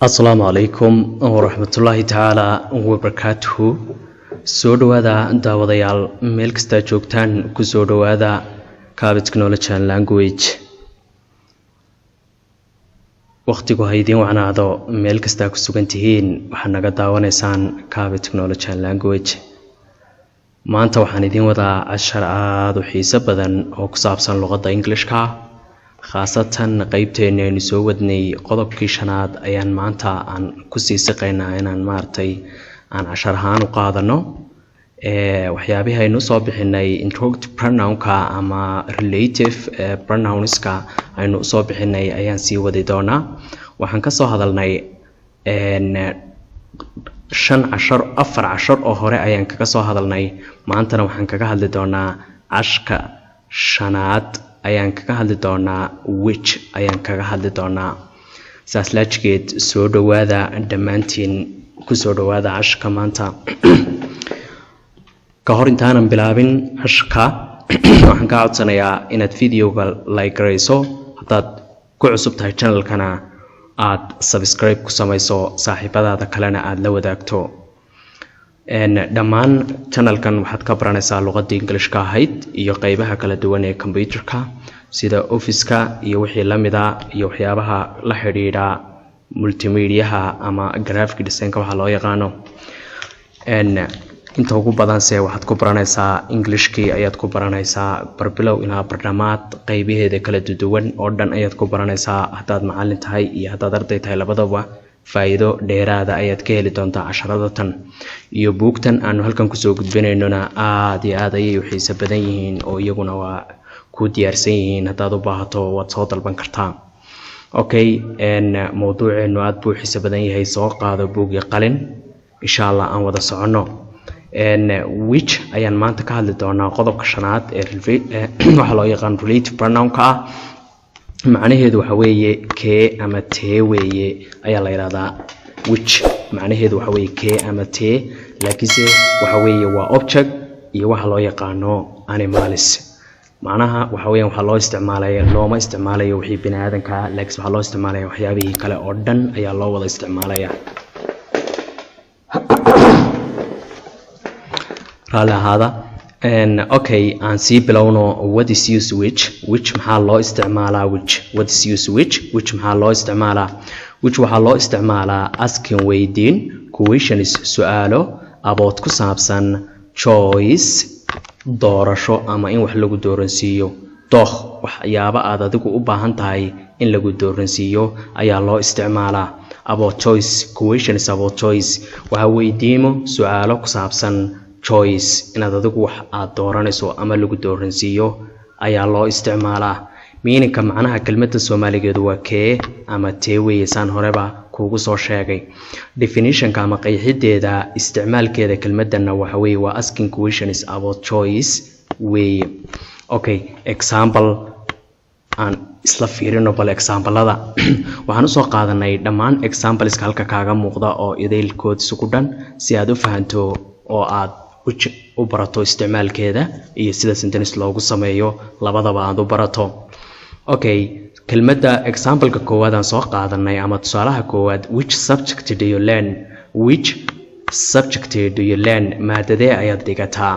Asalaamu calaykum waraxmatullaahi tacaala wabarakaatuhu. Soo dhowaada daawadayaal, meel kastaa joogtaan, kusoo dhowaada Kaaba Technology and Language. Waqtigu ha idiin wacnaado meel kastaa ku sugan tihiin. Waxaad naga daawanaysaan Kaaba Technology and Language. Maanta waxaan idiin wadaa cashar aada u xiiso badan oo ku saabsan luqadda Englishka, khaasatan qeybteeni aynu soo wadnay. Qodobkii shanaad ayaan maanta aan kusii siqaynaa inaan maaragtay aan cashar ahaan u qaadano. Waxyaabihii aynu usoo bixinay interrogative pronounka ama relative pronounska aynu usoo bixinay ayaan sii wadi doonaa. Waxaan kasoo hadalnay shan cashar, afar cashar oo hore ayaan kaga soo hadalnay. Maantana waxaan kaga hadli doonaa casharka shanaad ayaan kaga hadli doonaa, which ayaan kaga hadli doonaa. Saas laajigeed, soo dhowaada dhammaantiin, kusoo dhowaada casharka maanta. Ka hor intaanan bilaabin casharka, waxaan kaa codsanayaa inaad videoga like garayso, haddaad ku cusub tahay channelkana aad subscribe ku samayso, saaxiibadaada kalena aada la wadaagto. Dhammaan channelkan waxaad ka baranaysaa luqadii Englishka ahayd iyo qeybaha kala duwan ee computerka, sida officeka iyo wixii lamida, iyo waxyaabaha la xidhiidha multimediaha ama graphic designka waxaa loo yaqaano. Inta ugu badanse waxaad ku baranaysaa Englishkii ayaad ku baranaysaa, barbilow ilaa bardhamaad, qeybaheeda kala duwan oo dhan ayaad ku baranaysaa. Haddaad macalin tahay iyo haddaad arday tahay labadaba, faa'iido dheeraada ayaad ka heli doontaa casharada tan iyo buugtan aanu halkan kusoo gudbinaynona. Aada iyo aad ayay u xiiso badan yihiin oo iyaguna waa ku diyaarsan yihiin. Haddaad u baahato, waad soo dalban kartaa. Okay, mowduuceenu aad buu u xiiso badan yahay. Soo qaado buug iyo qalin, insha Allah aan wada soconno. Which ayaan maanta ka hadli doonaa, qodobka shanaad ee waxaa loo yaqaan relative pronoun-ka ah. Macnaheedu waxa weeye kee ama tee weeye ayaa la yidhahdaa. Which macnaheedu waxa weeye kee ama tee, laakiinse waxa weeye waa object iyo waxa loo yaqaano animals. Macnaha waxa weeyaan waxaa loo isticmaalaya, looma isticmaalayo wixii bini aadanka, laakiinse waxaa loo isticmaalaya waxyaabihii kale oo dhan ayaa loo wada isticmaalaya. Raalli ahaada. Okay, aan sii bilowno. What is use which? Which maxaa loo isticmaalaa? Which, what is use which? Which maxaa loo isticmaalaa? Which waxaa loo isticmaalaa asking, weydiin, questions, su-aalo, about, ku saabsan, choice, doorasho, ama in wax lagu dooransiiyo, dookh, waxyaabo aad adigu u baahan tahay in lagu dooransiiyo ayaa loo isticmaalaa. About choice, questions about choice, waxaa weydiimo, su-aalo ku saabsan choice, inaad adigu wax aad dooranayso ama lagu dooransiiyo ayaa loo isticmaalaa. Meaningka, macnaha kelmadda Soomaaligeedu waa kee ama tee weeye, saan horeba kuugu soo sheegay. Definitionka ama qeexideeda isticmaalkeeda kelmadana waxa weeye waa asking questions about choice weeye. Okay, example aan isla fiirino bal. Examplada waxaan usoo qaadanay dhammaan exampleska halka kaaga muuqda oo idaylkood isugu dhan, si aad u fahanto oo aad u barato isticmaalkeeda iyo sida sentence loogu sameeyo, labadaba aad u barato. Okay, kelmadda exampleka koowaad aan soo qaadanay ama tusaalaha koowaad: Which subject do you learn? Which subject do you learn? Maadadee ayaad dhigataa?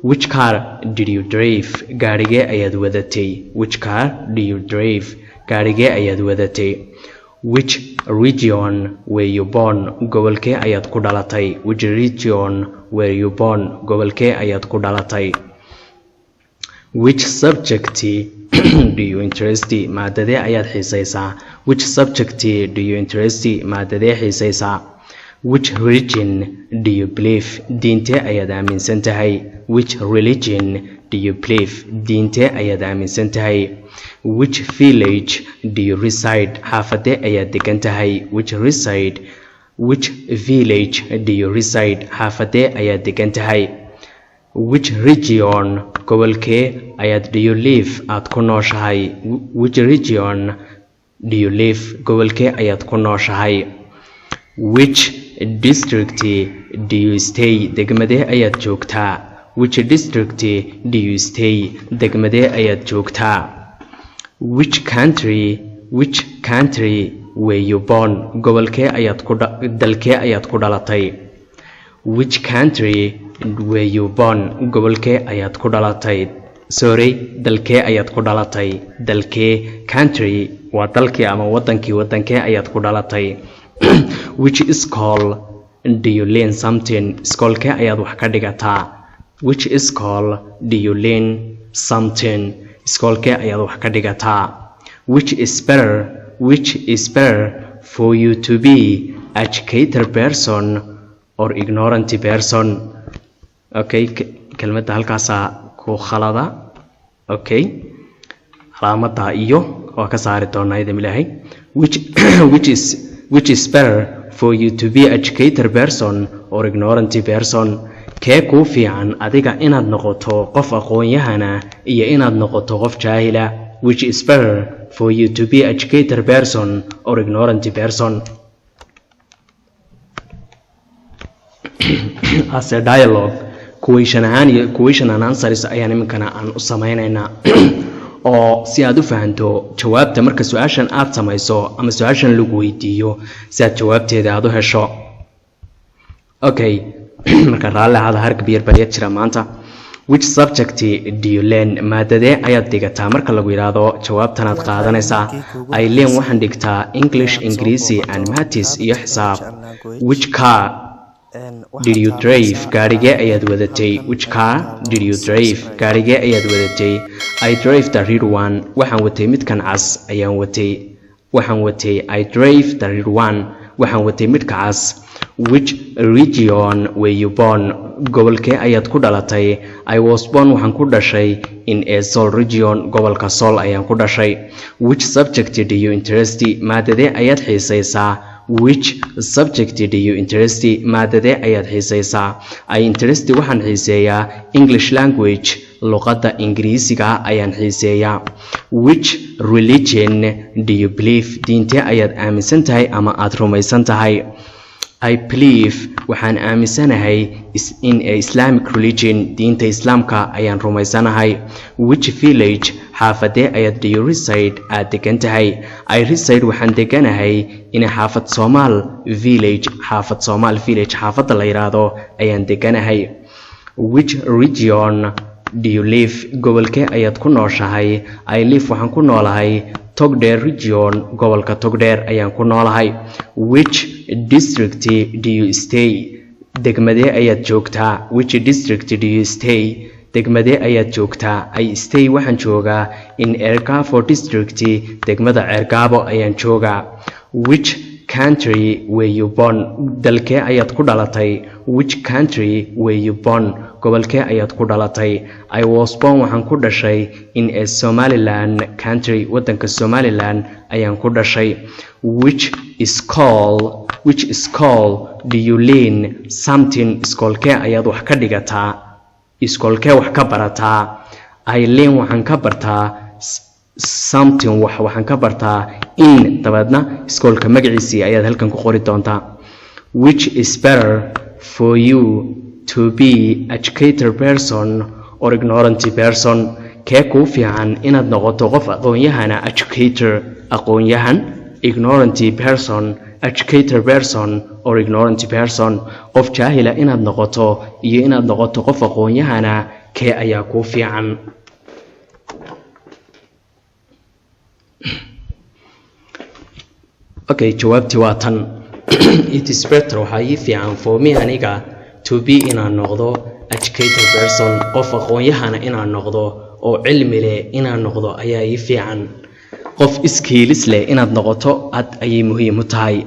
Which car did you drive? Gaarigee ayaad wadatay? Which car do you drive? Gaarigee ayaad wadatay? Which region were you born? Gobolkee ayaad ku dhalatay? Which region were you born? Gobolkee ayaad ku dhalatay? Which subject do you interest? Maadadee ayaad xiisaysaa? Which subject do you interest? Maadadee xiisaysaa? Which religion do you believe? Diintee ayaad aaminsan tahay? Which religion do you believe? Diintee ayaad aaminsan tahay? Which village do you reside? Xaafadee ayaad degan tahay? Which reside, which village do you reside? Xaafadee ayaad degan tahay? Which region, gobolkee ayaad, do you live, aad ku nooshahay? Which region do you live? Gobolkee ayaad ku nooshahay? Which district do you stay? Degmadee ayaad joogtaa? Which district do you stay? Degmadee ayaad joogtaa? Which country, which country were you born? Gobolkee ayaad ku, dalkee ayaad ku dhalatay? Which country were you born? Gobolkee ayaad ku dhalatay? Sorry, dalkee ayaad ku dhalatay? Dalkee, country waa dalkii ama wadankii, wadankee ayaad ku dhalatay? Which school do you learn something? Iskoolkee ayaad wax ka dhigataa? Which school do you learn something? Iskoolkee ayaad wax ka dhigataa? Which is better, which is better for you, to be educated person or ignorant person? Okay, kelmadda halkaasaa ku khalada. Okay, calaamadda iyo waa ka saari doonaa idin Ilaahay. Which is better for you, to be educated person or ignorant person? Kee kuu fiican adiga, inaad noqoto qof aqoon-yahana iyo inaad noqoto qof jaahila? Which is better for you, to be educated person or ignorant person? As a dialogue, question ahaan iyo question and answers ayaan iminkana aan u sameynaynaa, oo si aad u fahanto jawaabta marka su-aashan aad samayso ama su-aashan lagu weydiiyo, si aad jawaabteeda aad u hesho. Okay, marka raalli ahaada, hargab yar baa yar jira maanta. Which subject do you learn? Maadadee ayaad dhigataa marka lagu yidhaahdo, jawaabtanaad qaadanaysaa. I learn, waxaan dhigtaa, English, Ingiriisi, and maths, iyo xisaab. Which car did you drive? Gaarigee ayaad wadatay? Which car did you drive? Gaarigee ayaad wadatay? I drive the red one. Waxaan watay midkan cas ayaan watay, waxaan watay. I drive the red one. Waxaan watay midka cas. Which region were you born? Gobolkee ayaad ku dhalatay? I was born, waxaan ku dhashay, in a Sool region, gobolka Sool ayaan ku dhashay. Which subject do you interest? Maadadee ayaad xiisaysaa? Which subject do you interest? Maadadee ayaad xiisaysaa? I interest, waxaan xiiseeyaa, English language, luqadda Ingiriisiga ayaan xiiseeyaa. Which religion do you believe? Diintee ayaad aaminsan tahay ama aad rumaysan tahay? I believe, waxaan aaminsanahay, in a Islamic religion, diinta Islaamka ayaan rumaysanahay. Which village, xaafadee ayaad, do you reside, aad degan tahay? I reside, waxaan deganahay, in Xaafad Soomaal village, Xaafad Soomaal village xaafadda la yidhaahdo ayaan deganahay. Which region do you live? Gobolkee ayaad ku nooshahay? I live, waxaan ku noolahay, Togdheer region, gobolka Togdheer ayaan ku noolahay. Which district do you stay? Degmadee ayaad joogtaa? Which district do you stay? Degmadee ayaad joogtaa? I stay, waxaan joogaa, in Ceergaabo district, degmada Ceergaabo ayaan joogaa. Which country were you born? Dalkee ayaad ku dhalatay? Which country were you born? Gobolkee ayaad ku dhalatay? I was born, waxaan ku dhashay, in a Somaliland country, wadanka Somaliland ayaan ku dhashay. Which school do you learn something? Iskoolkee ayaad wax ka dhigataa? Iskoolkee wax ka barataa? I learn, waxaan ka bartaa, something, wax waxaan ka bartaa, in, dabeedna iskoolka magaciisii ayaad halkan ku qori doontaa. Which is better for you, to be educated person or ignorant person? Kee kuu fiican, inaad noqoto qof aqoon-yahana, educator, aqoon-yahan, ignorant person, educated person or ignorant person? Qof jaahila inaad noqoto iyo inaad noqoto qof aqoon-yahana, kee ayaa kuu fiican? Okay, jawaabtii waa tan. It is better, waxaa ii fiican, for me, aniga, to be, inaan noqdo, educated person, qof aqoon-yahana inaan noqdo oo cilmi leh inaan noqdo ayaa ii fiican. Qof skills leh inaad noqoto aad ayay muhiim u tahay.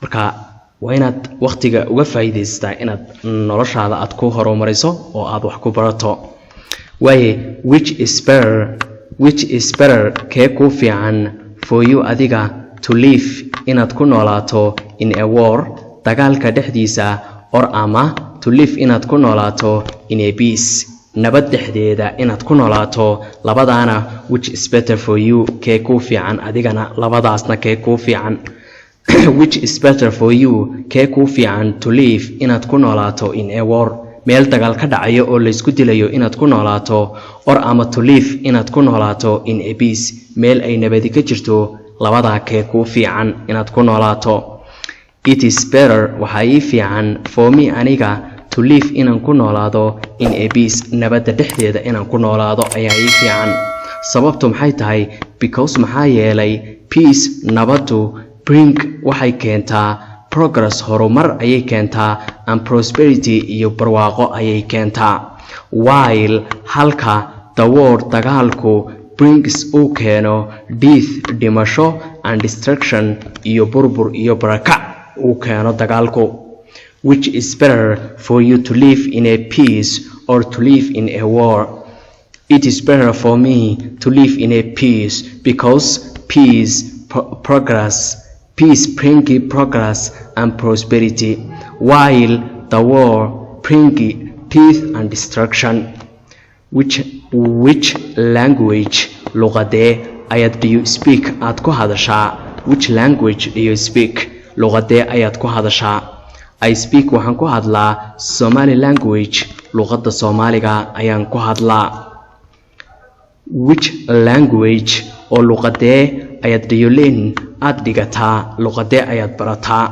Marka waa inaad waqtiga uga faa'iidaystaa inaad noloshaada aad ku horumariso oo aad wax ku barato. Waaye, which is better, kee kuu fiican, for you, adiga, to live, inaad ku noolaato, in a war, dagaalka dhexdiisa, or ama to live, inaad ku noolaato, in a peace, nabad dhexdeeda inaad ku noolaato, labadaana, which is better for you, kee kuu fiican adigana, labadaasna kee kuu fiican? Which is better for you, kee kuu fiican, to live, inaad ku noolaato, in a war, meel dagaal ka dhacayo oo laysku dilayo inaad ku noolaato, or ama to live, inaad ku noolaato, in a peace, meel ay nabadi ka jirto, Labadaa kee kuu fiican inaad ku noolaato? It is better, waxaa ii fiican, for me, aniga, to live, inaan ku noolaado, in a peace, nabadda dhexdeeda inaan ku noolaado ayaa ii fiican. Sababtu maxay tahay? Because, maxaa yeelay, peace, nabaddu, bring, waxay keentaa, progress, horumar ayay keentaa, and prosperity, iyo barwaaqo ayay keentaa, while, halka, the war, dagaalku, brings, uu keeno, death, dhimasho, and destruction, iyo burbur iyo barakac uu keeno dagaalku. Which is better for you, to live in a peace or to live in a war? It is better for me to live in a peace because peace progress, peace bring progress and prosperity, while the war bring death and destruction. Which language, luqadee ayaad, do you speak, aad ku hadashaa? Which language do you speak? Luqadee ayaad ku hadashaa? I speak, waxaan ku hadlaa, Somali language, luqadda Soomaaliga ayaan ku hadlaa. Which language, oo luqadee ayaad, do you learn, aad dhigataa? Luqadee ayaad barataa?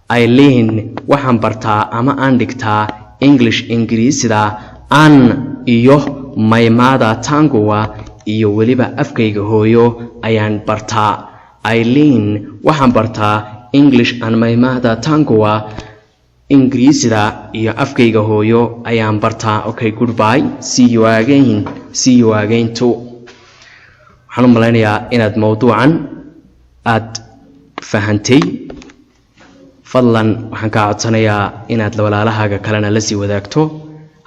I learn, waxaan bartaa ama aan dhigtaa, English, Ingiriisida, and, iyo, my mother tongue, iyo weliba afkayga hooyo ayaan bartaa. I learn, waxaan bartaa, English and my mother tongue, Ingiriisida iyo afkayga hooyo ayaan bartaa. Okay, goodbye, see you again, see you again too. Waxaan u malaynayaa inaad mowduucan aad fahantay. Fadlan waxaan kaa codsanayaa inaad walaalahaaga kalena la sii wadaagto.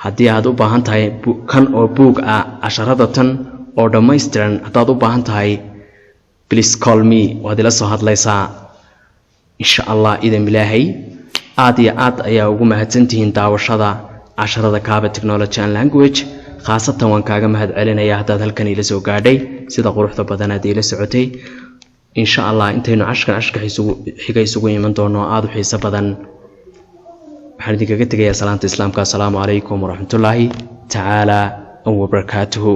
Haddii aad u baahan tahay kan oo buug ah, casharada tan oo dhammaystiran haddaad u baahan tahay, please call me, waad ila soo hadlaysaa insha Allah, idan Ilaahay. Aad iyo aad ayaa ugu mahadsantihiin daawashada casharada Kaaba Technology and Language. Khaasatan waan kaaga mahad celinaya haddaad halkan iila soo gaadhay, sida quruxda badanaad iila socotay. Insha Allah intaynu cashkan cashka xiga isugu iman doono, aada u xiiso badan, waxaan idinkaga tegayaa salaanta Islaamka. Asalaamu calaykum waraxmatullaahi tacaala wabarakaatuhu.